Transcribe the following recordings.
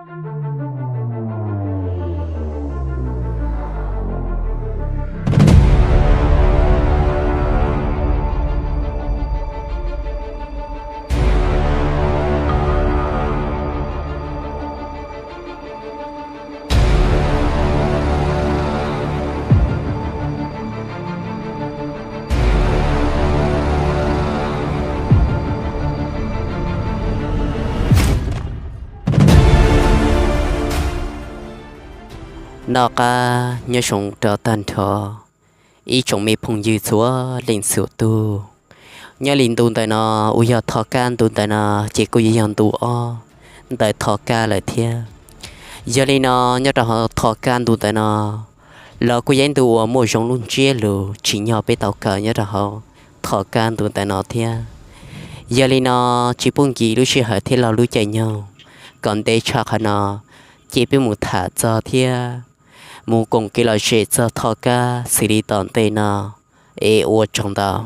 Noj qab nyob zoo rau tag nrho ib tsoom me phooj ywg txhua leej txhua tus. Nyob li ntu ntawm no uas yog thov kab ntu ntawm no ces kuj yuav yog ntu ob ntawm thov kab lawm thiab. Yog li no nyob rau hauv thov kab ntu ntawm no los kuj yog ib ntu uas muaj zoo lub ntsiab lus tsim nyog peb tau kawm nyob rau hauv thov kab ntu ntawm no thiab. Yog li no tsis pub nkim lub sij hawm thiab lo lub caij nyoog kom ntev tshaj qhov no, ces peb mus tham txog thiab mus koom kev lom zem txog thov kab xws li tom ntej no es ua tsaug ntau.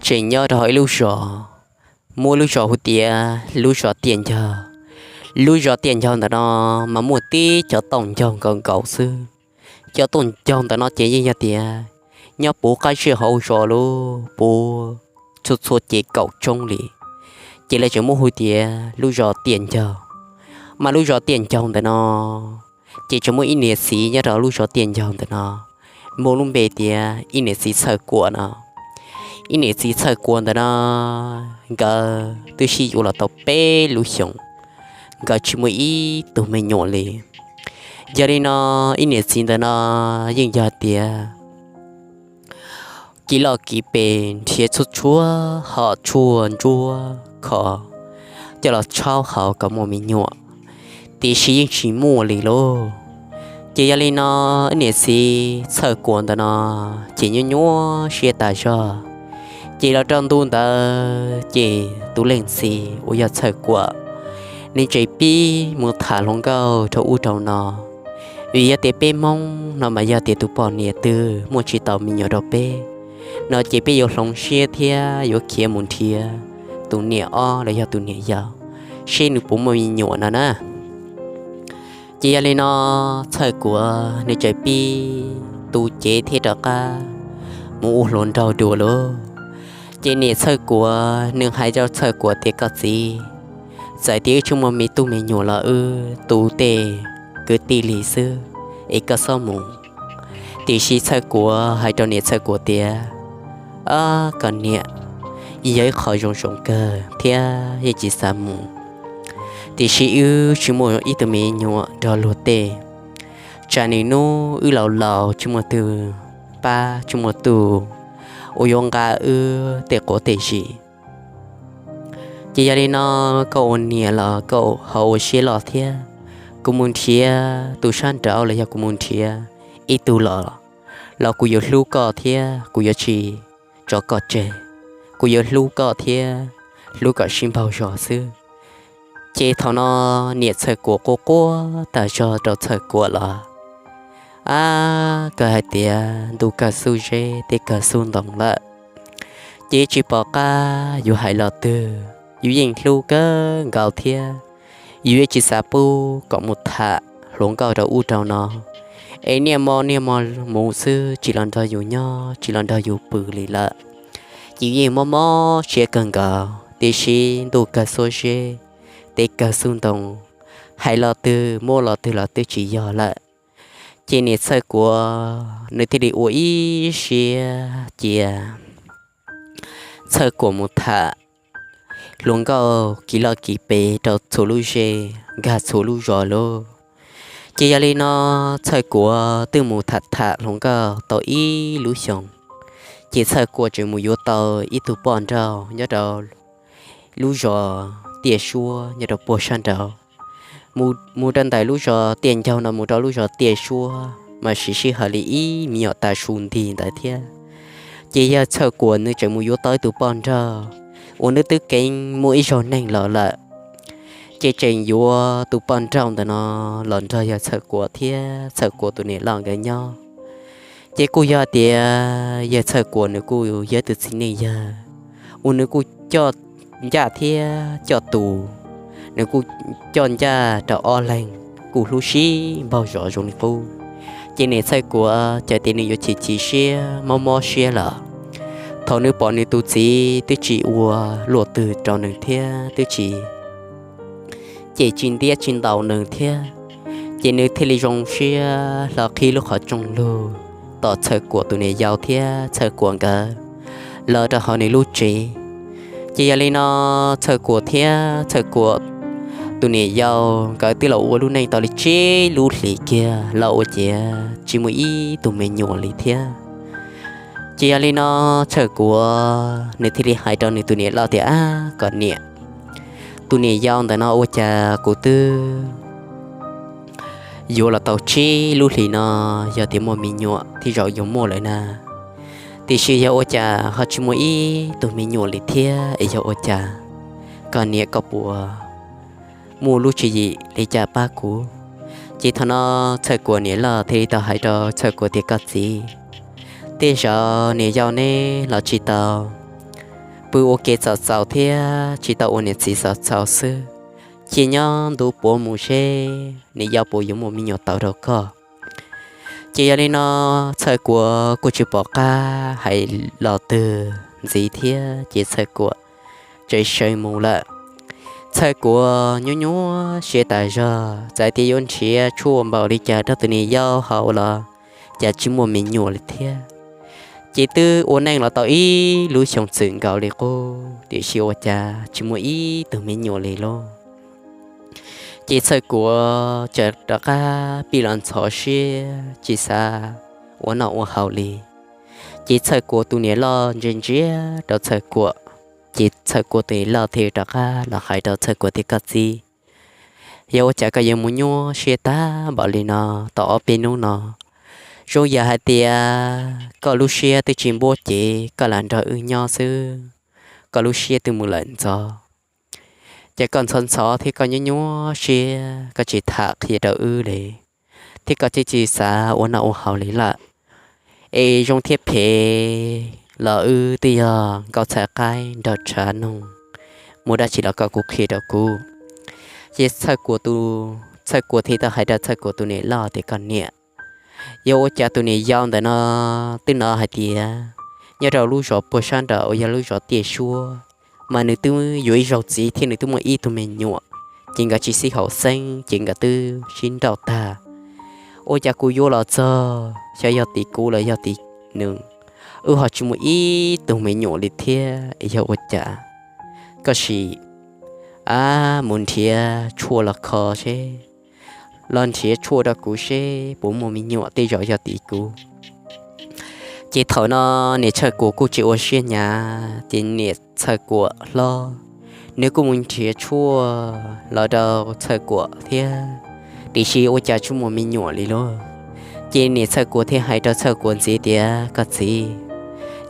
Tseem nyob rau hauv ib lub zos, muaj lub zos hu tias lub zos Tiaj Ncaug. Lub zos Tiaj Ncaug ntawm no mas muaj tib cov tooj ncaug nkaus nkaus xwb. Cov tooj ncaug ntawm no ces yeej yog tias nyob puv qab zej hauv zos lub puv txhua txhua ces kaum tsoob li, ces lawv tseem muab hu tias lub zos Tiaj Ncaug. Mas lub zos Tiaj Ncaug ntawm no ces tseem muaj ib niam txiv nyob rau lub zos Tiaj Ncaug ntawm no, muaj lub npe tias ib niam txiv Txhawj Kuam no. Ib niam txiv Txhawj Kuam ntawm no nkawd twb sib yuav los tau peb lub xyoos, nkawd tsis muaj ib tug me nyuam li. Yog li no ib niam txiv ntawm no yeej yog tias kiv loj kiv pes nrhiav txhua txhua hom tshuaj ntsuab kho coj los tshaub haus kom muaj me nyuam, tiam sis yeej tsis muaj li lauj. Ces yog li no ib niam txiv Txhawj Kuam ntawm no ces nyuaj nyuaj siab tas zog. Ces los rau ntu ntawd ces tus leej txiv uas yog Txhawj Kuam, nws tseem pib mus tham hluas nkauj rau ub rau no, vim yog tias peb Hmoob no mas yog tias tus poj niam twg muaj tsis tau me nyuam rau peb no ces peb yuav hloov siab thiab yuav khiav mus nrhiav tus niam ob los yog tus niam yau seb nws puas muaj me nyuam no na. Ces yog li no Txhawj Kuam nws tseem pib tu cev thiab rov qab mus ua hluas nraug dua lauj. Ces niam Txhawj Kuam nws hais rau Txhawj Kuam tias, koj txiv, txawm tias wb tsis muaj me tub me nyuam los wb tu tej kwv tij li xwb es koj txhob mus. Tiam sis Txhawj Kuam hais rau niam Txhawj Kuam tias, koj niam, yog ib qho zoo zoo kawg thiab yeej tsis xav mus, tiam sis wb tsis muaj ib tug me nyuam nrog luag tej, tsam nws hnub wb laus laus tsis muaj twg pab tsis muaj tus uas yuav nqa wb tej quav tej zis. Ces yog li no koj ua niam los koj ho ua siab loj thiab. Kuv mus nrhiav tus sab nraud los yog kuv mus nrhiav ib tug los, los kuv yuav hlub koj thiab kuv yuav tsis tso koj tseg. Kuv yuav hlub koj thiab hlub kom sib npaug zog xwb. Ces thaum no niam Txhawj Kuam quaj quaj tas zog rau Txhawj Kuam los, ab, kawg hais tias ntuj kawg xub zeb, tej kawg xub ntoo lawm. Ces tsis pom qab yuav hais los twg, yus yeej hlub kawg nkaus thiab. Yus yeej tsis xav pub kom mus tham hluas nkauj rau ub rau no, es niaj hmo niaj hmo mus xwb, tsis los nrog yus nyob, tsis los nrog yus pw li lawm. Ces yus yeej mob mob siab kawg nkaus, tiam sis ntuj kawg xuab zeb, tej kawg xub ntoo, hais los twg muab los twg los twb tsis yog lawm. Ces niam Txhawj Kuam nws thiaj li ua ib siab cia Txhawj Kuam mus tham hluas nkauj kiv loj kiv pes rau txhua lub zej nkag txhua lub zos lauj. Ces yog li no Txhawj Kuam twb mus tham tham hluas nkauj tau ib lub xyoos, ces Txhawj Kuam tseem mus yuav tau ib tug poj nrauj nyob rau lub zos Tiaj Suab nyob rau puag sab nraud. Mus rau ntawm lub zos Tiaj Ncaug no mus rau lub zos Tiaj Suab mas siv sij hawm li ib me nyuam tav su nti ntawd thiab. Ces yog Txhawj Kuam nws tseem mus yuav tau ib tug poj nrauj uas nws twb keev muaj ib zaug neeg los lawm. Ces tseem yuav tus poj nrauj ntawm no los nrog yog Txhawj Kuam thiab Txhawj Kuam tus niam loj nkawd nyob. Ces kuj yog tias yawg Txhawj Kuam nws kuj yog ib tug txiv neej yawg uas nws kuj coj ncaj thiab coj tus, nws kuj coj ncaj rau ob leeg kuj hlub sib npaug zov zoo li qub. Ces niam Txhawj Kuam cas tias nws yuav chim chim siab mob mob siab lawm thaum nws pom nws tus txiv twb tsis ua luaj twg rau nws thiab twb tsis cem tsis ntiab tsis ntaus nws thiab. Ces nws thiaj li zoo siab hlo qhib lub qhov rooj lug tom Txhawj Kuam tus niam yau thiab Txhawj Kuam nkawd los rau hauv nws lub tsev. Ces yog li no Txhawj Kuam thiab Txhawj Kuam tus niam yau nkawd twb los ua lub neej tau li tsib lub hlis kiag los ua ciav tsis muaj ib tug me nyuam li thiab. Ces yog li no Txhawj Kuam nws thiaj li hais rau nws tus niam loj tias, Ab, koj niam, tus niam yau ntawm no ua cas kuv twb yuav los tau tsib lub hlis no, yog tias muaj me nyuam thiaj zaum yuav muaj lawm na, tiam sis yog ua cas ho tsis muaj ib tug me nyuam li thiab es yog ua cas? Koj niam, koj puas muaj lub tswv yim li cas pab kuv? Ces thaum no Txhawj Kuam niam loj thiaj li tau hais rau Txhawj Kuam tias, Koj txiv, tej zaum niam yau neb los tsis tau pw ua ke txaus txaus thiab tsis tau ua niam txiv txaus txaus xwb. Cia nyob ntu puav mus seb niam yau puas yuav muaj me nyuam tau rau koj. Ces yog li no Txhawj Kuam kuj tsis pom qab hais los twg ntxiv thiab ces Txhawj Kuam tseem sawv mus lawm. Txhawj Kuam nyuaj nyuaj siab tas zog, txawm tias yuav nrhiav tshuaj npaum li cas rau tus niam yau haus los cas tsis muaj me nyuam li thiab. Ces twb ua neej los tau ib lub xyoo txwm nkaus li qub tiam sis ua cas tsis muaj ib tug me nyuam li lauj. Ces Txhawj Kuam txawm rov qab pib los ntxhov siab tsis xav ua noj ua haus li. Ces Txhawj Kuam tus niam loj ntsia ntsia rau Txhawj Kuam, ces Txhawj Kuam tus niam loj thiaj rov qab los hais rau Txhawj Kuam tias, Koj txiv, yog ua cas koj yuav mus nyuaj siab tag npaum li no tau ob peb hnub no? Zoo yam hais tias koj lub siab twb tsis npuab ces koj lam nrog wb nyob xwb, koj lub siab twb mus lawm ntxov. Ces koj ntxhov ntxhov thiab koj nyuaj nyuaj siab, koj tsis tham qhia rau wb li, thiab koj twb tsis xav ua noj ua haus li lawm. Es zoo thiab phem los wb twb yog nkauj txhais qaib nrog tshav noog, muaj dab tsi los koj kuj qhia rau kuv. Ces Txhawj Kuam tus, Txhawj Kuam thiaj tau hais rau Txhawj Kuam tus niam loj tias, Koj niam, yog ua cas tus niam yau ntawm no twb hnov hais tias nyob rau lub zos puag sab nraud uas yog lub zos Tiaj Suab mas nws twb yuav ib zaug txiv thiab nws twb muaj ib tug me nyuam, ces nkawd tsis sib haum xeeb ces nkawd twb sib nrauj tag. Ua cas kuv yuav los txog xyov yog tim kuv los yog tim nws, wb ho tsis muaj ib tug me nyuam li thiab, yog ua cas? Koj sim, a, mus nrhiav tshuaj los kho seb, los nrhiav tshuaj rau kuv seb puas muaj me nyuam, tej zaum yog tim kuv. Ces thaum no niam Txhawj Kuam kuj tsis ua siab hnyav, ces niam Txhawj Kuam hlob nws kuj mus nrhiav tshuaj los rau Txhawj Kuam thiab, tiam sis ua cas tsis muaj me nyuam li lauj. Ces niam Txhawj Kuam thiaj hais rau Txhawj Kuam ntxiv tias, Koj txiv,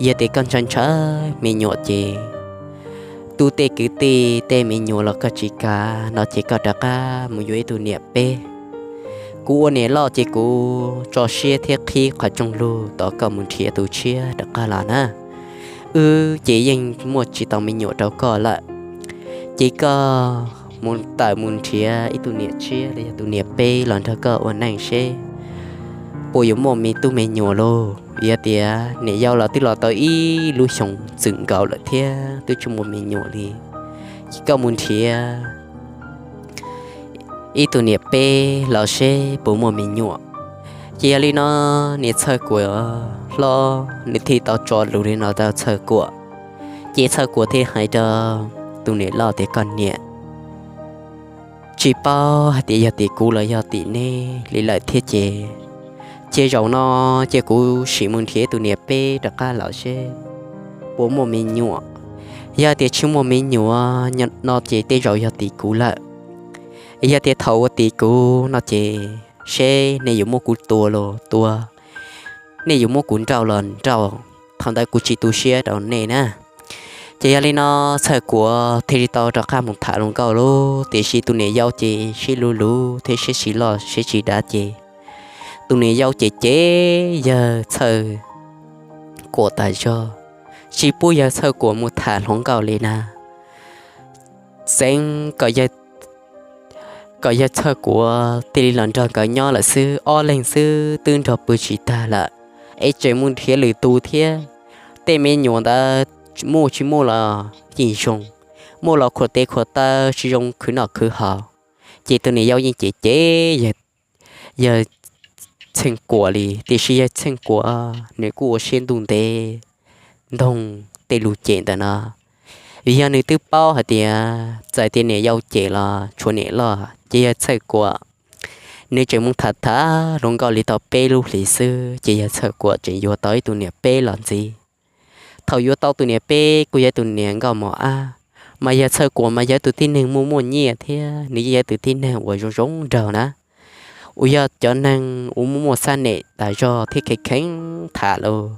yog tias koj ntshaw ntshaw me nyuam ces tub tej kwv tij tej me nyuam los koj tsis kam no ces koj rov qab mus yuav ib tug niam peb. Kuv ua niam loj ces kuv tso siab thiab qhib qhov rooj lug tos koj mus nrhiav tus tshiab rov qab los na. Wb ces yeej muaj tsis tau me nyuam rau koj lawm, ces koj mus tawm mus nrhiav ib tug niam tshiab los yog tus niam peb los nrog koj ua neej seb puas yuav muaj me tub me nyuam lauj. Yog tias niam yau los twb los tau ib lub xyoo txwm nkaus lawm thiab twb tsis muaj me nyuam li, ces koj mus nrhiav ib tug niam peb los seb puas muaj me nyuam. Ces yog li no niam Txhawj Kuam hlob nws thiaj tau tso lus li no rau Txhawj Kuam. Ces Txhawj Kuam thiaj hais rau tus niam loj tias, Koj niam, tsis paub hais tias yog tim kuv los yog tim neb li lawm thiab ces, ces zaum no ces kuv sim mus nrhiav tus niam peb rov qab los seb puas muaj me nyuam. Yog tias tsis muaj me nyuam no ces tej zaum yog tim kuv lawm. Yog tias thaum uas tim kuv no ces seb nej yuav muab kuv tua los tua, nej yuav muab kuv nrauj los nrauj, thaum ntawd kuv tsis tu siab rau nej na. Ces yog li no Txhawj Kuam thiaj li tau rov qab mus tham hluas nkauj lauj, tiam sis tus niam yau ces siab luv luv thiab siab tsis loj siab tsis dav ces tus niam yau ces cem yawg Txhawj Kuam tas zog, tsis pub yawg Txhawj Kuam mus tham hluas nkauj li na. Xeev kom yawg Txhawj Kuam thiaj li los nrog nkawd nyob lawm xwb, ob leeg xwb twb nrog pw tsis tag lawm, es tseem mus nrhiav lwm tus thiab. Tej me nyuam ntawd muaj tsis muaj los yeej zoo, muaj los khuam tes khuam taw tsis zoo khwv noj khwv haus. Ces tus niam yau yeej cem cem yawg Txhawj Kuam li, tiam sis yawg Txhawj Kuam nws kuj ua siab ntuj ntev ntoog tej lus cem ntawm no, vim yog nws twb paub hais tias txawm tias niam yau cem los tshuav niam loj, ces yawg Txhawj Kuam nws tseem mus tham tham hluas nkauj li tau peb lub hlis xwb, ces yawg Txhawj Kuam tseem yuav tau ib tug niam peb los ntxiv. Thaum yuav tau tus niam peb kuj yog tus niam nkauj mos ab, mas yawg Txhawj Kuam mas yog tus tib neeg muaj muaj nyiaj thiab nws yeej yog tus tib neeg uas zoo zoo nraug na, uas yog cov neeg uas muaj muaj xab nem tas zog thiab kheev kheev tham lauj.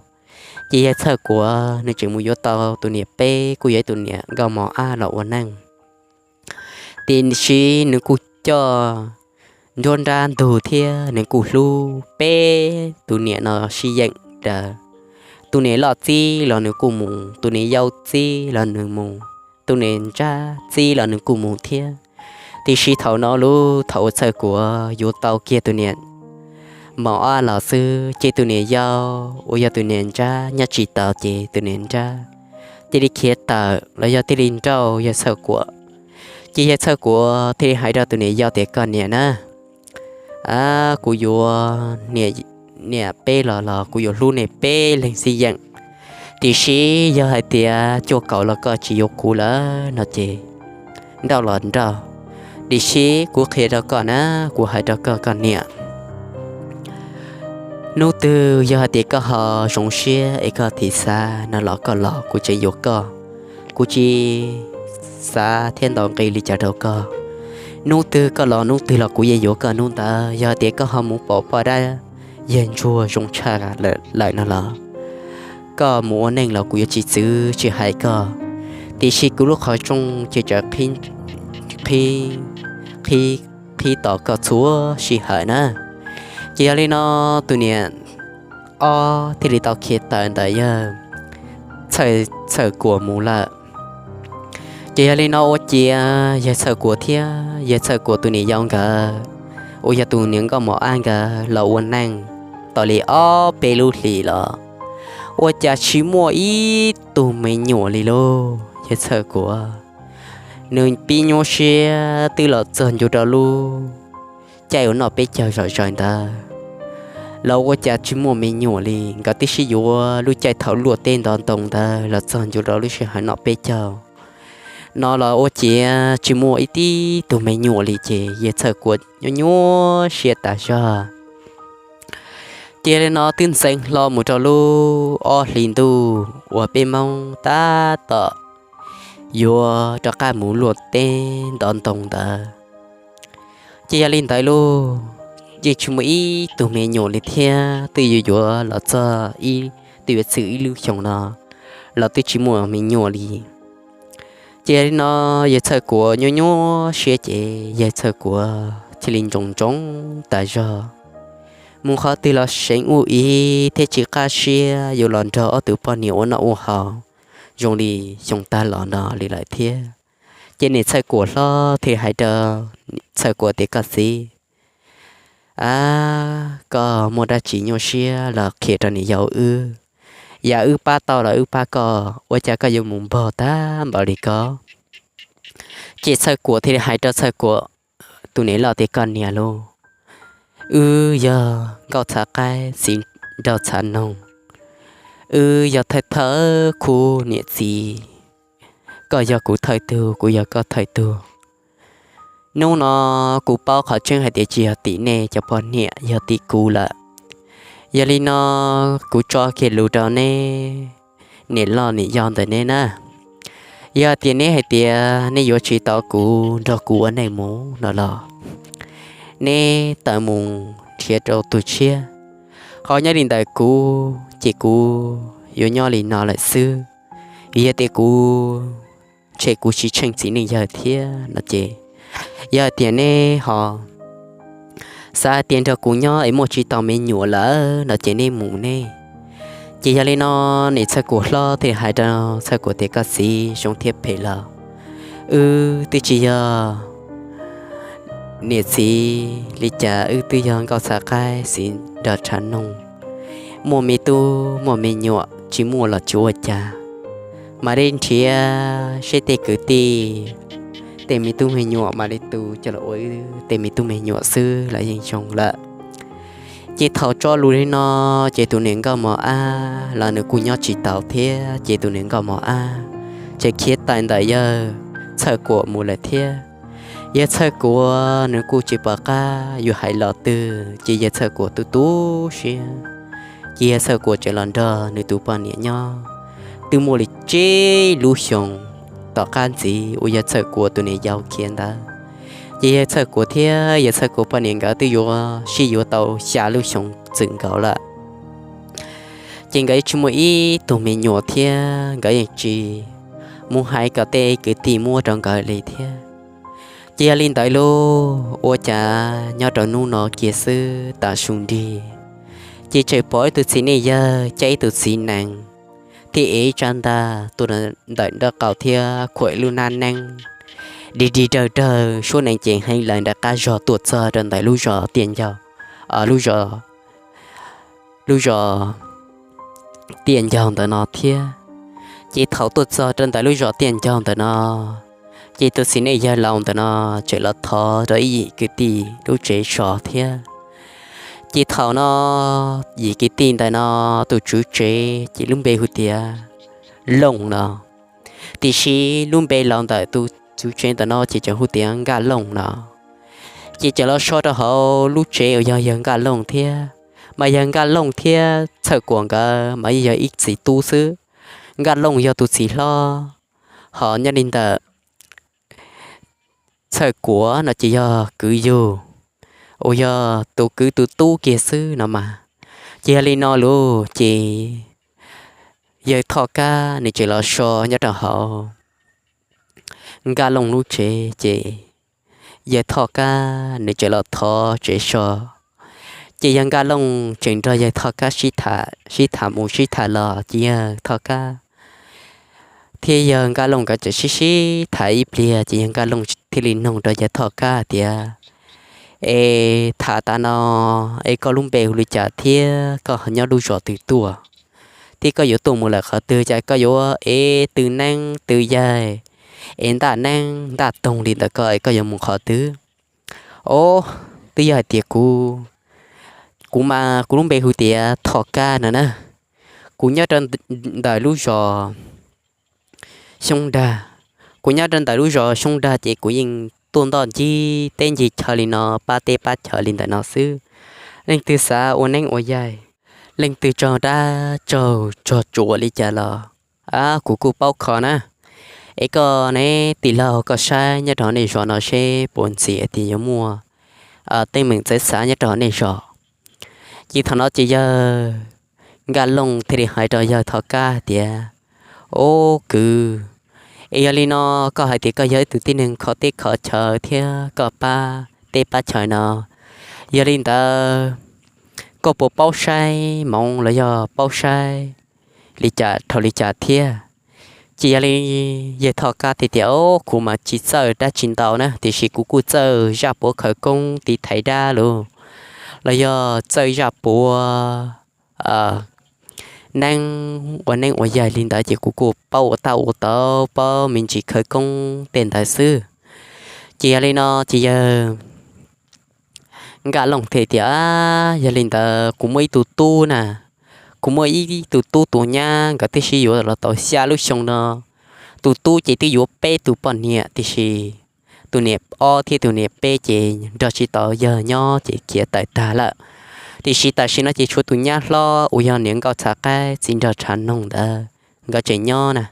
Ces yawg Txhawj Kuam nws tseem mus yuav tau tus niam peb kuj yog ib tus niam nkauj mos ab los ua neej. Tiam sis nws kuj coj nruab nrab ntug thiab nws kuj hlub peb tus niam no sib yeem daws. Tus niam loj txib los nws kuj mus, tus niam yau txib los nws mus, tus niam nrab txib los nws kuj mus thiab. Tiam sis thaum no lub thaum uas Txhawj Kuam yuav tau kiag tus niam mos ab los xwb, ces tus niam yau uas yog tus niam nrab nyob tsis tau, ces tus niam nrab thiaj li khiav tawm los yog thiaj li nrauj yawg Txhawj Kuam. Ces yawg Txhawj Kuam thiaj li hais rau tus niam yau tias, koj niam na, kuv yuav niam peb los los kuv yuav hlub nej peb leeg sib yeem, tiam sis yog hais tias cuaj kaum los koj tsis yuav kuv lawm no ces nrauj los nrauj, tiam sis kuv qhia rau koj na, kuv hais rau koj, koj niam, hnub twg yog hais tias koj ho zoo siab es koj thim xav no los koj los kuv tseem yuav koj, kuv tsis xav thiab ntaus nqi li cas rau koj. Hnub twg koj los hnub twg los kuv yeej yuav koj hnub ntawd. Yog hais tias koj ho mus pom poj dab yawg ntsuag zoo tshaj lawm no los koj mus ua neej los kuv yuav tsis txwv tsis hais koj, tiam sis kuv lub qhov rooj ces tseem qhib, qhib, qhib tos koj txhua sij hawm na. Ces yog li no tus niam ob thiaj li tau khiav tawm ntawm yawg Txhawj Kuam mus lawm. Ces yog li no ua ciav yawg Txhawj Kuam thiab yawg Txhawj Kuam tus niam yau nkawd uas yog tus niam nkauj mos ab nkawd los ua neej tau li ob peb lub hlis los ua cas tsis muaj ib tug me nyuam li lauj. Yawg Txhawj Kuam nws pib nyuaj siab twb los txog ntua rau lub caij uas noj peb caug zom zaws ntawd los ua cas tsis muaj me nyuam li. Nkawd twb sib yuav lub caij thaum luaj teb ntov ntoo ntawd los txog ntua rau lub sij hawm noj peb caug no los ua ciav tsis muaj ib tib tug me nyuam li ces yawg Txhawj Kuam nyuaj nyuaj siab tas zog. Ces li no twb ntxeev hlo mus rau lub ob hlis ntuj uas peb Hmoob tab tom yuav rov qab mus luaj teb ntov ntoo ntawd. Ces yog li ntawd lauj, yeej tsis muaj ib tug me nyuam li thiab twb yuav yuav los txog ib, twb yuav txog ib lub xyoo no los twb tsis muaj me nyuam li. Ces yog li no yawg Txhawj Kuam nyuaj nyuaj siab ces yawg Txhawj Kuam thiaj li ntsoov ntsoov tas zog, mus qhov twg los seev ub ib thiab tsis qab siab yuav los nrog ob tug poj niam ua noj ua haus zoo li xyoo tag los no li lawm thiab. Ces niam Txhawj Kuam hlob thiaj hais rau Txhawj Kuam tias, koj txiv, a, koj muaj dab tsi nyuaj siab los qhia rau niam yau wb, yam wb pab tau los wb pab koj, ua cas koj yuav mus npog tag npaum li ko? Ces Txhawj Kuam thiaj li hais rau Txhawj Kuam tus niam loj tias, koj niam lauj, wb yog nkauj txhav qaib txiv nraug txhav noog, wb yog thawj thawj khub niam txiv, koj yog kuv thawj tug, kuv yog koj thawj tug. Hnub no kuv paub qhov tseeb hais tias tsis yog tim nej cov poj niam, yog tim kuv lawm. Yog li no kuv tso kiag lus rau neb niam loj niam yau ntawm neb na, yog tias neb hais tias neb yuav tsis tau kuv nrog kuv ua neej mus no los neb tawm mus nrhiav rau tus tshiab, ho nyob li ntawm kuv ces kuv yuav nyob li no lawm xwb. Vim yog tias kuv ntshe kuv tsis tsheej txiv neej yawg thiab no ces, yog tias neb ho xav hais tias nrog kuv nyob es muaj tsis tau me nyuam lawm no ces nej mus nej. Ces yog li no niam Txhawj Kuam hlob thiaj li hais rau Txhawj Kuam tias, koj txiv, zoo thiab phem los wb twb tsis yog niam txiv li cas, wb twb yog nkauj txhav qaib txiv nrog tshav noog, muaj me tub muaj me nyuam tsis muaj los tsis ua cas, mas li nrhiav seb tej kwv tij tej me tub me nyuam mam li tu coj los ua wb tej me tub me nyuam xwb los yeej zoo lawm. Ces thaum tso lus li no, ces tus niam nkauj mos ab los nws kuj nyob tsis taus thiab, ces tus niam nkauj mos ab ces khiav tawm ntawm yawg Txhawj Kuam mus lawm thiab. Yawg Txhawj Kuam nws kuj tsis pom qab yuav hais los twg, ces yawg Txhawj Kuam tu tu siab, ces yawg Txhawj Kuam tseem los nrog nws tus poj niam nyob. Twb muaj li tsib lub xyoos tom qab ntxiv uas yawg Txhawj Kuam tus niam yau khiav ntawd, ces yawg Txhawj Kuam thiab yawg Txhawj Kuam poj niam nkawd twb yuav sib yuav tau xya lub xyoo txwm nkaus lawm. Ces nkawd yeej tsis muaj ib tug me nyuam thiab nkawd yeej tsis mus hais kom tej kwv tij muab rau nkawd li thiab. Ces yog li ntawd lauj, ua cas nyob rau hnub no kiag xwb tas su nrig, ces tseem pom ib tug txiv neej yawg caij ib tug txiv nees thiab ev ib tsab ntaj tuaj ntawm nraub qaum thiab khuam ib lub hnab neeb dig dig dawg dawg, suab nees ces heev lawm nram qab zos tuaj txog rau ntawm lub zos Tiaj Ncaug, lub zos, lub zos Tiaj Ncaug ntawm no thiab. Ces thaum tuaj txog rau ntawm lub zos Tiaj Ncaug ntawm no, ces tus txiv neej yawg laus ntawm no tseem los thov rau ib yim kwv tij lub tsev so thiab. Ces thaum no yim kwv tij ntawm no tus tswv tsev ces lub npe hu tias Looj no, tiam sis lub npe laus ntawm tus tswv tsev ntawm no ces tseem hu tias Nkaj Looj no. Ces tseem los so rau hauv lub tsev uas yog yawg Nkaj Looj thiab, mas yawg Nkaj Looj thiab Txhawj Kuam nkawd mas yeej yog ib txiv tub xwb. Nkaj Looj yog tus txiv hlob, ho nyob li ntawm Txhawj Kuam no ces yog kwv yug, uas yog tus kwv tus tub kiag xwb no mas. Ces yog li no lauj, ces yawg Thoj Kab nws tseem los so nyob rau hauv Nkaj Looj lub tsev, ces yawg Thoj Kab nws tseem los thov tsev so. Ces yawg Nkaj Looj tseem nrog yawg Thoj Kab sib tham, sib tham mus sib tham los, ces yawg Thoj Kab thiab yawg Nkaj Looj nkawd tseem sib sib tham ib pliag, ces yawg Nkaj Looj thiaj li nug rau yawg Thoj Kab tias, es tham tas no, es koj lub npe hu li cas thiab koj nyob lub zos twg tuaj, thiab koj yuav tuaj mus lawm qhov twg, cas koj yuav ev tw neeb tw yaig, ev ntaj neeb ntaj toog li ntawm koj, es koj yuav mus qhov twg? Os, twb yog hais tias kuv, kuv mas kuv lub npe hu tias Thoj Kab no na. Kuv nyob rau ntawm lub zos Xyoob Dag. Kuv nyob rau ntawm lub zos Xyoob Dag ces kuv yeej tuaj ntoj ncig teb ncig chaw li no, pab teb pab chaw li ntawm no xwb. Leej twg xav ua neeb ua yaig, leej twg tsaug dab tsaug tsuas li cas los, a, kuv kuj paub kho na. Es koj ne, tij laug, koj saib nyob rau nej zos no seb puas ntxim tias yuav muaj teeb meem txawv xav nyob rau nej zos. Ces thaum no ces yawg Nkaj Looj thiaj li hais rau yawg Thoj Kab tias, Ob kwv, es yog li no koj hais tias koj yog ib tug tib neeg kho teb kho chaw thiab koj pab teb pab chaw no, yog li ntawd koj puas paub saib hmoov los yog paub saib li cas dhau li cas thiab? Ces yog li yawg Thoj Kab thiaj tias, Ob, kuv mas tsis txawj dab tsi ntau na, tiam sis kuv kuj txawj zaj puav khawv koob tiv thaiv dab los, los yog txawj zaj puav neeb ua neeb ua yaig li ntawd ces kuv kuj paub ua tab ua tau, paub me ntsis khawv koob tej ntawd xwb. Ces yog li no ces yawg Nkaj Looj thiaj tias, Yog li ntawd kuv muaj ib tug tub na, kuv muaj ib tug tub tus nyab, nkawd twb sib yuav los tau xya lub xyoo no. Tus tub ces twb yuav peb tus poj niam, tiam sis tus niam ob thiab tus niam peb ces nrog tsis tau yawg nyob ces khiav tawm tag lawm. Tiam sis tam sim no ces tshuav tus nyab hlob uas yog niam nkauj txhav qaib txiv nraug tshav noog ntawd nkawd tseem nyob na.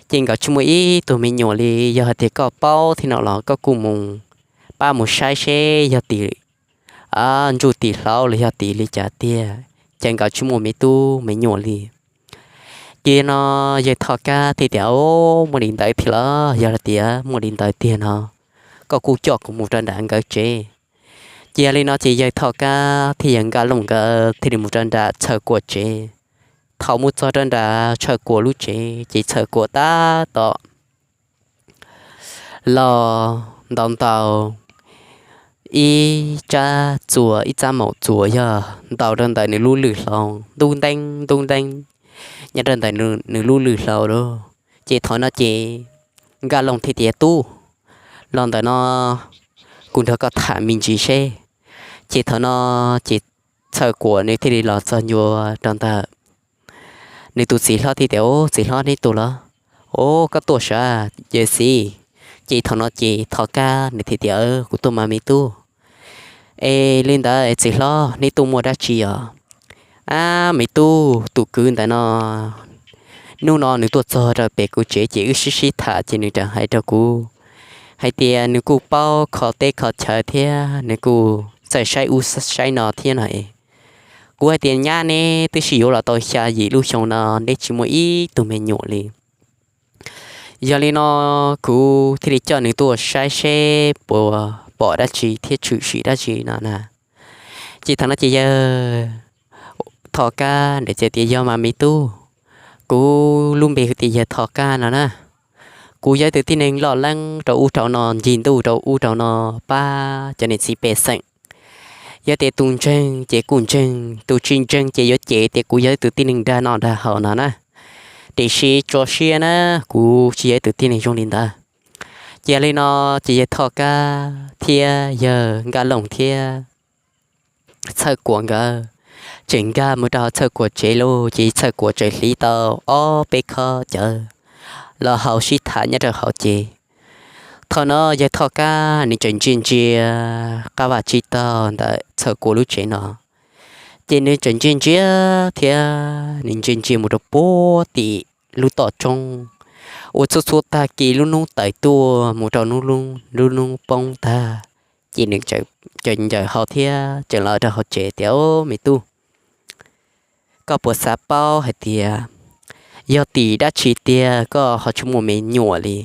Ces nkawd tsis muaj ib tug me nyuam li, yog hais tias koj paub thiab no los koj kuj mus pab mus saib seb yog tim ntsuj tim hlauv los yog tim li cas tiag, ces nkawd tsis muaj me tub me nyuam li. Ces no yawg Thoj Kab thiaj tias, Muaj li ntawd thiab los? Yog hais tias muaj li ntawd tiag no, koj kuj coj kuv mus rau nram nkawd tsev. Yog li no ces yawg Thoj Kab thiab yawg Nkaj Looj nkawd thiaj li mus rau nram Txhawj Kuam tsev. Thaum mus txog rau nram Txhawj Kuam lub tsev ces Txhawj Kuam tab tom los ntaus ntaus ib tsab txuas, ib tsab maum txuas yog ntaus rau ntawm nws lub lwm hlau ntub nteeb ntub nteeb nyob rau ntawm nws lub lwm hlau lawm. Ces thaum no ces Nkaj Looj thiaj tias, Tub, los ntawm no kuv nrog koj tham me ntsis seb. Ces thaum no ces Txhawj Kuam nws thiaj li los txog ncua rau ntawm nws tus txiv hlob thiab tias, Au, txiv hlob, neb tuaj los? Au, koj tuaj sav, yawg txiv? Ces thaum no ces Thoj Kab nws thiaj tias, Kuv tuaj mas me tub. Es li ntawd txiv hlob, neb tuaj muaj dab tsi os? Ab, me tub, tus kwv ntawm no hnub no nws tuaj txog rau pem kuv tsev ces wb sib sib tham ces nws tseem hais rau kuv hais tias nws kuj paub kho teb kho chaw thiab nws kuj txawj saib ub saib no thiab no es. Kuv hais tias nyab neb twb sib yuav los tau xya yim lub xyoo no neb tsis muaj ib tug me nyuam li. Yog li no kuv thiaj li coj nws tuaj saib seb puas pom dab tsi thiab tshwm sim dab tsi no na. Ces thaum no ces yawg Thoj Kab nws thiaj tias, Yog mas me tub, kuv lub npe hu tias yawg Thoj Kab no na. Kuv yog ib tug tib neeg loj leeb rau ub rau no, ncig ntuj rau ub rau no pab cov niam txiv pej xeem. Yog tias tus ntseeg ces kuj ntseeg, tus tsis ntseeg ces yuav cem tias kuv yog ib tug tib neeg dag noj dag haus no na. Tiam sis tso siab na, kuv tsis yog ib tug tib neeg zoo li ntawd. Ces yog li no ces yawg Thoj Kab thiab yawg Nkaj Looj thiab Txhawj Kuam nkawd tseem nkag mus rau Txhawj Kuam tsev lauj, ces Txhawj Kuam tseem hliv tau ob peb khob cawv los haus sib tham nyob rau hauv ces. Thaum no yawg Thoj Kab nws tseem ntsia ntsia qab vaj tsib taug ntawm Txhawj Kuam lub tsev no, ces nws tseem ntsia ntsia thiab nws ntsia ntsia mus rau puag tim lub toj roob uas txhua txhua tag kis lub hnub tawm tuaj mus rau lub hnub poob tag, ces nws tseem ncaws hau thiab tseem los rau hauv tsev tias, Au, me tub, koj puas xav paub hais tias yog tim dab tsi tiag koj ho tsis muaj me nyuam li?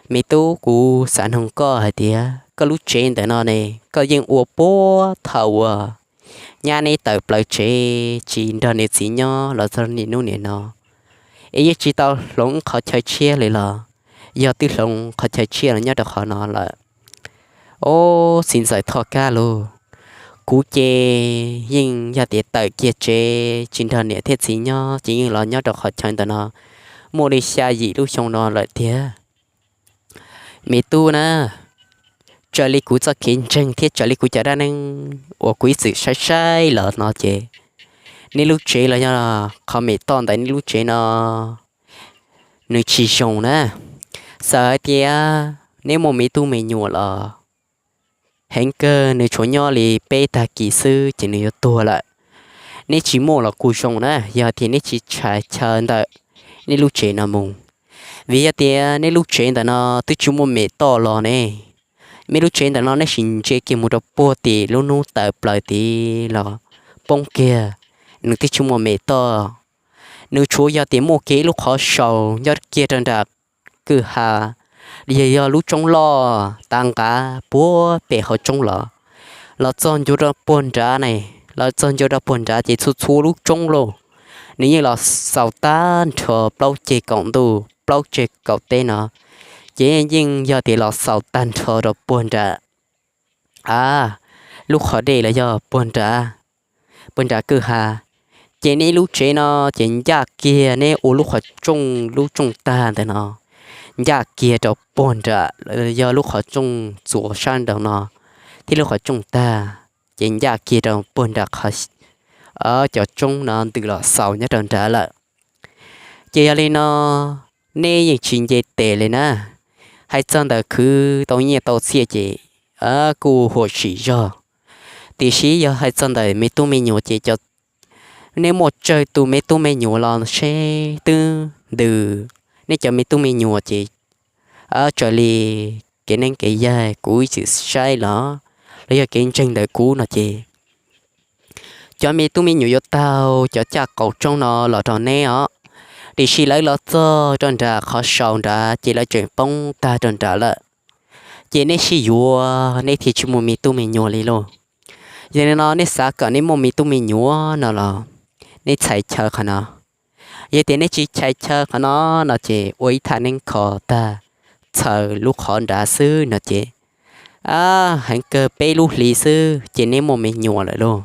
Me tub, kuv xav noog koj hais tias koj lub tsev ntawm no ne, koj yeej ua puag thaum uas nyab neb tawm plaws tsev tsis nrog niam txiv nyob los txog niaj hnub niam no, es yeej tsis tau hloov qhov chaw tshiab li los yog twb hloov qhov chaw tshiab los nyob rau qhov no lawm? Au, txiv ntxawm Thoj Kab lauj, kuv ces yeej yog tias tawm kiag tsev tsis nrog niam thiab txiv nyob ces yeej los nyob rau qhov chaw ntawm no muaj li xya yim lub xyoo no lawm tiag. Me tub na, raws li kuv txoj kev ntseeg thiab raws li kuv cov dab neeg uas kuv ib txwm saib saib los no ces, neb lub tsev los yog qhov mem toj ntawm neb lub tsev no nws tsis zoo na. Txawm hais tias neb muaj me tub me nyuam los heev kawg nws tshuav nyob li peb tag kis xwb ces nws yuav tuag lawm. Neb tsis muaj los kuj zoo na, yog tias neb tsis tshais chaw ntawm neb lub tsev no mus. Vim yog tias neb lub tsev ntawm no twb tsis muaj mem toj los ne, neb lub tsev ntawm no neb sim ntsia kiag mus rau puag tim lub hnub tawm plaws tid los poob kiag, nws twb tsis muaj mem toj. Nws tshuav yog tias muaj kiag ib lub qhov sau nyob kiag rau nram kwj ha, yog, yog lub roob loj tav nqav puag pem hauv roob los, los txog ncua rau puag nrad ne, los txog ncua rau puag nrad ces txhua txhua lub roob lauj, nws yeej los xaus tag nrho plaub ceg kaum ntuj plaub ceg kaum teb no, ces yeej yog tias los xaus tag nrho rau puag nrad, a, lub qhov dej los yog puag nrad, puag nrad kwj ha. Ces neb lub tsev no ces ncaj kiag neb ua lub qhov rooj, lub rooj tag ntawm no, ncaj kiag rau puag nrad, yog lub qhov rooj txuas sab nraum no, thiab lub qhov rooj tag ces ncaj kiag rau puag nrad qhov cov roob no ntws los xaus nyob rau nrad lawm. Ces yog li no, neb yeej tsis nce tes li na. Hais txog ntawm khwv tau nyiaj tau txiaj ces kuj huam sim zog, tiam sis yog hais txog ntawm me tub me nyuam ces cov, neb muaj tsawg tus me tub me nyuam los seb twb ntws, neb cov me tub me nyuam ces raws li kev neeb kev yaig kuv ib txwm saib los, los yog kev ntseeg ntawm kuv no ces cov me tub me nyuam yuav taug cov caj qaum roob no los rau neb os, tiam sis lawv los txog rau nram qhov sau nrad ces lawv tseem poob tag rau nrad lawm. Ces neb sib yuav neb thiaj tsis muaj me tub me nyuam li lauj. Yog li no nej xav kom nej muaj me tub me nyuam no los nej txhais chaw qhov no. Yog tias nej tsis txhais chaw qhov no no ces ua ib thaj neeb kho tag, txhaws lub qhov nrad xwb no ces, a, heev kawg peb lub hlis xwb ces nej muaj me nyuam lawm lauj.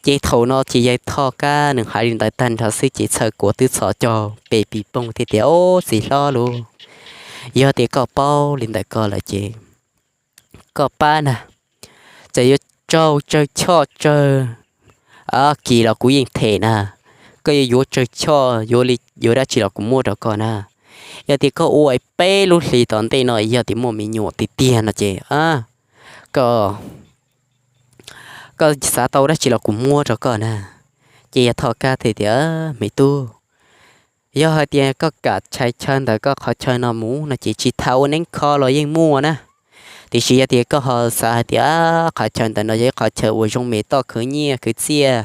Ces thaum no ces yawg Thoj Kab nws hais li ntawd tag nrho xwb ces Txhawj Kuas twb txhos caug pes pis poog thiab tias, Au, txiv hlob lauj, yog tias koj paub li ntawm koj lawm ces koj pab na, txawm yuav raug tsawg choj tsawg kis los kuv yeej them na. Koj yuav yuav tsawg choj, yuav li yuav dab tsi los kuv muab rau koj na. Yog tias koj ua peb lub hlis tom ntej no yog tias muaj me nyuam tiag tiag no ces koj, koj xav tau dab tsi los kuv muab rau koj na. Ces yawg Thoj Kab thiaj tias, Me tub, yog hais tias koj kam txhais chaw ntawm koj qhov chaw no mus no ces tsis tas ua neeb kho los yeej muaj na. Tiam sis yog tias koj ho xav hais tias qhov chaw ntawm no yog ib qhov chaw uas zoo me toj khwv nyiaj khwv txiaj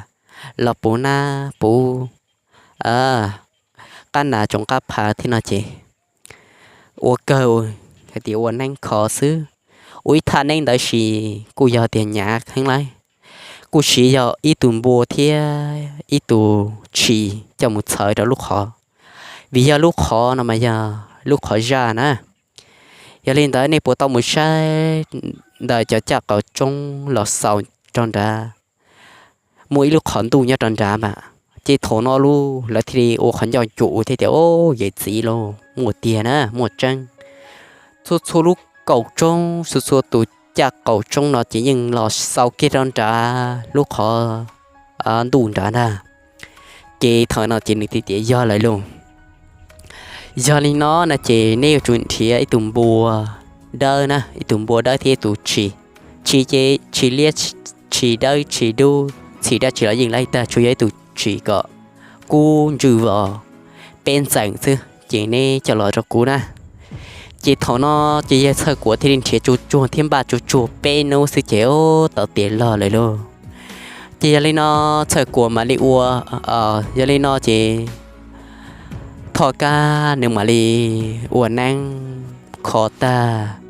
los puv nab puv qab nas tsoom qab phav thiab no ces ua kawg hais tias ua neeb kho xwb. Ua ib thaj neeb ntawd sis kuj yog tias hnyav heev lauj, kuj siv yog ib tug npua thiab ib tug tshis coj mus txhawv rau lub qhov, vim yog lub qhov no mas yog lub qhov zaj na. Yog li ntawd nej puas tau mus saib ntawm cov caj qaum roob los xaus rau nrad, muaj ib lub qhov ntuj nyob rau nrad mas. Ces thaum no lub lawv thiaj li ua qhov ncauj cuam thiab tias, Au, yawm txiv lauj, muaj tiag na, muaj tseeb. Txhua txhua lub kaum roob, txhua txhua tus caj qaum roob no ces yeej los xaus kiag rau nrad lub qhov ntuj nrad ntag. Ces thaum no ces nws thiaj tias, Yog lawm lauj. Yog li no no ces neb yuav tsum nrhiav ib tug npua dawb na, ib tug npua dawb thiab ib tug tshis. Tshis ces tshis liab, tshis dawb, tshis dub, tshis dab tsi los yeej laib tag, tsuas yog ib tug tshis kom kub ntsws vos peb ntxeem xwb ces neb coj los rau kuv na. Ces thaum no ces yawg Txhawj Kuas thiaj li nrhiav tsuag tsuag thiab npaj tsuag tsuag peb hnub xwb ces tau tiav log lawm lauj. Ces yog li no Txhawj Kuas mam li ua, yog li no ces Thoj Kab nws mam li ua neeb kho tag,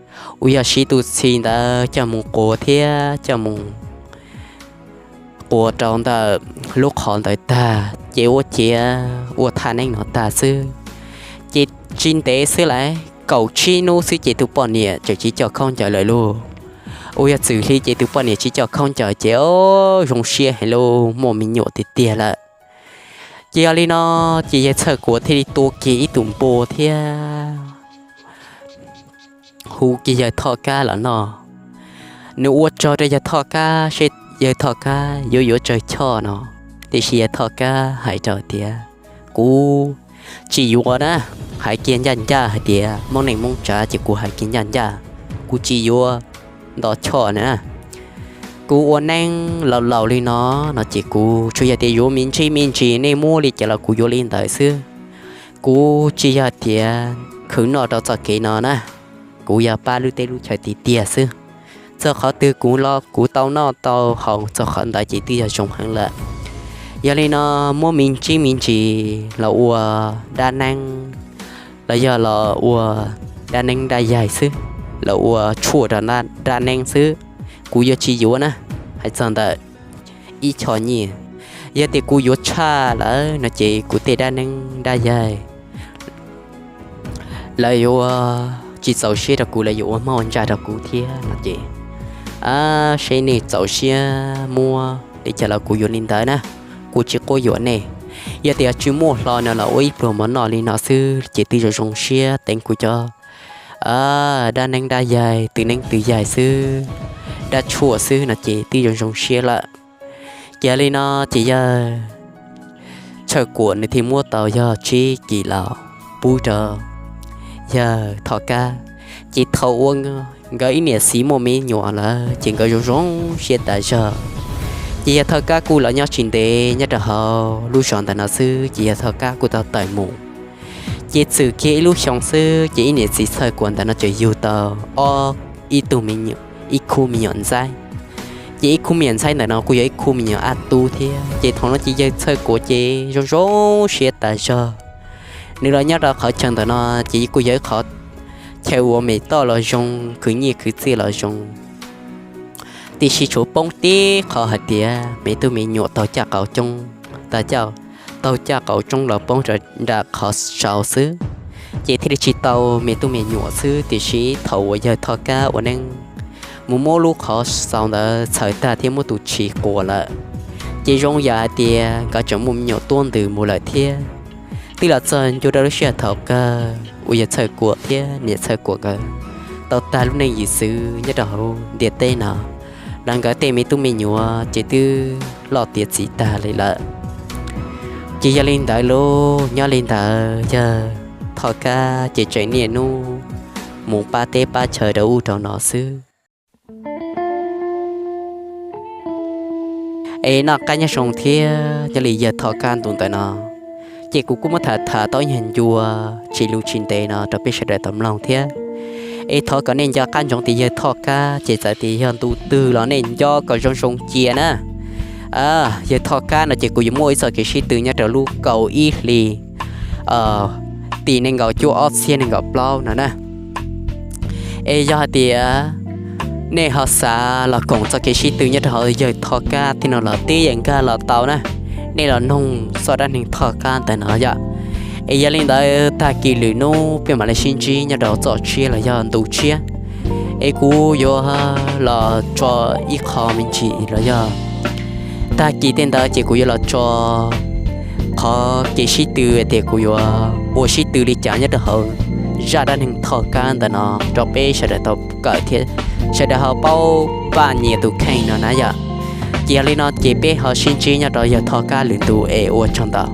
uas yog siv tus tshis ntawd coj mus quas thiab coj mus quas rau ntawm lub qhov ntawd tag ces ua ciav ua thaj neeb no tag xwb. Ces tsis ntev xwb lawm, kaum tsib hnub xwb ces tus poj niam txawm tsis coj khaub ncaws lawm lauj. Uas yog txwm hli ces tus poj niam tsis coj khaub ncaws ces zoo siab heev lauj, muaj me nyuam tiag tiag lawm. Ces yog li no ces yawg Txhawj Kuas thiaj li tua kiag ib tug npua thiab hu kiag yawg Thoj Kab los noj. Nws ua tsaug rau yawg Thoj Kab seb yawg Thoj Kab yuav yuav tsawg choj no, tiam sis yawg Thoj Kab hais rau tias, Kuv tsis yuav na, hais kiag ncaj ncaj hais tias Hmoob neej Hmoob tsav ces kuv hais kiag ncaj ncaj, kuv tsis yuav ntau choj na. Kuv ua neeb laus laus li no, no ces kuv tsuas yog tias yuav me ntsis me ntsis, nej muab li cas los kuv yuav li ntawd xwb. Kuv tsis yog tias khwv noj rau txoj kev no na, kuv yog pab lub teb lub chaw tiag tiag xwb. Txog qhov twg kuv los kuv tau noj tau haus txog qhov ntawd ces twb yog zoo heev lawm. Yog li no muab me ntsis me ntsis los ua dab neeb, los yog los ua dab neeb dab yaig xwb, los ua tshuaj rau dab neeb xwb, kuv yuav tsis yuav na. Hais txog ntawm ib choj nyiaj, yog tias kuv yuav tshaj lawm no ces kuv tej dab neeb dab yaig lawv yuav tsis txaus siab rau kuv, lawv yuav ua mob ua ntsaj rau kuv thiab no ces, seb nej txaus siab muab li cas los kuv yuav li ntawd na, kuv tsis quab yuam nej. Yog tias tsis muaj hlo no los ua ib pluag mov noj li no xwb ces twb zoo zoo siab teev kuv cov dab neeb dab yaig, tw neeb tw yaig xwb, dab tshuaj xwb no ces twb zoo zoo siab lawm. Ces li no ces yawg Txhawj Kuam nws thiaj muab tau yog tsib kis los pub rau yawg Thoj Kab. Ces thaum uas nkawd ib niam txiv muaj me nyuam lawm ces nkawd zoo zoo siab tas zog. Ces yawg Thoj Kab kuj los nyob tsis ntev nyob rau hauv lub zos ntawm no xwb ces yawg Thoj Kab kuj tau tawm mus. Ces txwm kiag ib lub xyoo xwb ces ib niam txiv Txhawj Kuam ntawm no txawm yug tau ob, ib tug me nyuam, ib khub me nyuam ntxaib. Ces ib khub me nyuam ntxaib ntawm no kuj yog ib khub me nyuam ab tub thiab. Ces thaum no ces yawg Txhawj Kuam ces zoo zoo siab tas zog. Nws los nyob rau qhov chaw ntawm no ces kuj yog ib qhov chaw uas me toj los zoo, khwv nyiaj khwv txiaj los zoo. Tiam sis tshuav poob tib qho hais tias me tub me nyuam taug caj qauv coob, taug caj, taug caj qauv tsoob los poob rau nram qhov sau xwb, ces thiaj li tsis tau me tub me nyuam xwb. Tiam sis thaum uas yawg Thoj Kab ua neeb mus muab lub qhov sau ntawd txhaws tag thiab muab tus tshis quas lawm, ces zoo yam hais tias nkawd tseem muaj me nyuam tuab ntws mus lawm thiab. Twb los txog ncua rau lub sij hawm thaum kawg uas yawg Txhawj Kuam thiab niam Txhawj Kuam nkawd tau tag lub neej yim xwb nyob rau hauv ntiaj teb no, los nkawd tej me tub me nyuam ces twb loj tiav txiv tag li lawm. Ces yog li ntawd lauj, nyob li ntawd yawg Thoj Kab ces tseem niaj hnub mus pab teb pab chaw rau ub rau no xwb. Es noj qab nyob zoo thiab, nyob li yawg Thoj Kab ntu ntawm no, ces kuv kuj muab tham tham tau ib nyuag ncua tsis lus tsis ntev no rau peb sawv daws tau mloog thiab. Es thov kom nej nco qab ntsoov tias yawg Thoj Kab ces txawm tias yog ntu twg los nej nco kom zoo zoo cia na. Yawg Thoj Kab no ces kuv yuav muaj ib txoj kev sib tw nyob rau lub kaum ib hli tim nees nkaum cuaj ob txhiab nees nkaum plaub no na. Es yog hais tias nej ho xav los koom txoj kev sib tw nyob rau hauv yawg Thoj Kab thiab no los tib yeem nkag los tau na, nej los noog txoj dab neeg Thoj Kab ntawm no yom. Es yog li ntawd tag kis lwm hnub peb mam li sib ntsib nyob rau txoj tshiab los yog ntu tshiab. Es kuv yuav los tso ib qho me ntsis los yog tag kis tej ntawd ces kuv yuav los tso qhov kev sib tw tias kuv yuav ua sib tw li cas nyob rau hauv zaj dab neeg Thoj Kab ntawm no rau peb sawv daws tau kawm thiab sawv daws ho paub paj nyiam tus kheej no na yom. Ces yog li no ces peb ho sib ntsib nyob rau yawg Thoj Kab lwm ntu es ua tsaug ntau.